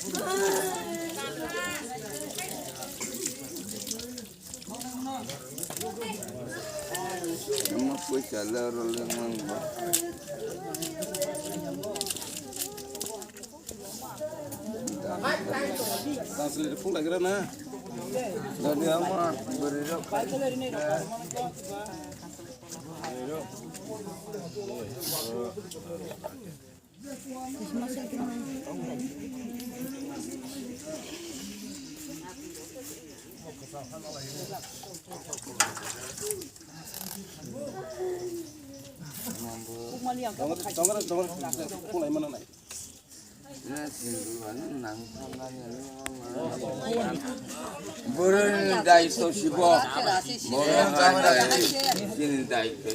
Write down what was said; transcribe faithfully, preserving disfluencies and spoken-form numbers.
Ama puisa le oro le mang ba. Translate phung lagira na. Jadi ama beri rok. Boroni daitw sibo. Boroni daitw. Chini daitw.